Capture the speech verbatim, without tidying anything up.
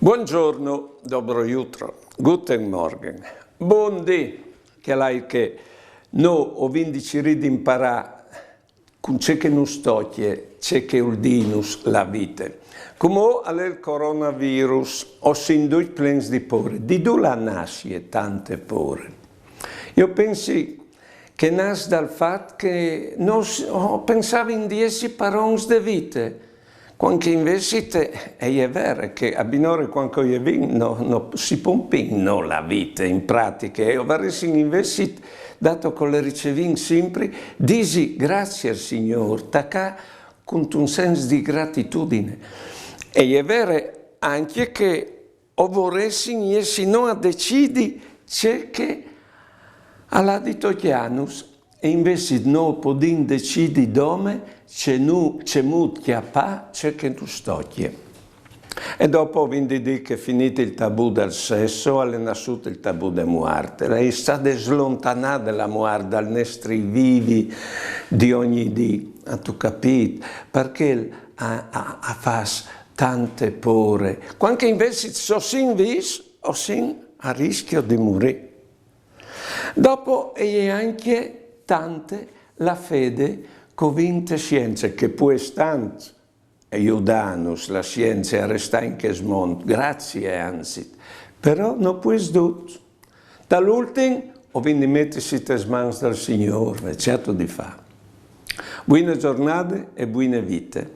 Buongiorno, dobro jutro, guten Morgen, bon dì, che l'è che no o vin di cirì di imparà cun ce che nus tocje, ce che ul dinus la vite. Cumò al è il coronavirus, o sin ducj plens di pôre. Di dulà nassie tante pôre? Jo pensi che nas dal fat che nus o pensavin di jessi parons de vite, cuant che invezit e je vere che a binore cuant che o jevin no, no si pompin no la vite in pratiche, e o varessin invezit, dato che le ricevin simpri, disi grazie al Signôr, tacà cuntun sens di gratitudine. E je vere ancje che o voressin jessi no a decidi ce che al à di tocjanus, e invezit no o podìn decidi dome ce nu, cemût cjapâ ce che nus tocje. E dopo o vin di dî che, finît il tabù dal sesso, al è nassût il tabù de muart. E je stade slontanade la muart dal nestri vivi di ogni dì, âstu capît? Parcè a, a, a fâs tante pôre, cuant che invezit se o sin vîfs o sin a riscjo di murî. Dopo e je ancje tante la fede che o vin te sience, che pues tant e judânus la sience a restâ in chest mont, grazie anzit, però no pues dut. Tal ultin o vin di metisi tes mans dal Signôr, e ce âstu di fâ? Buine zornade e buine vite.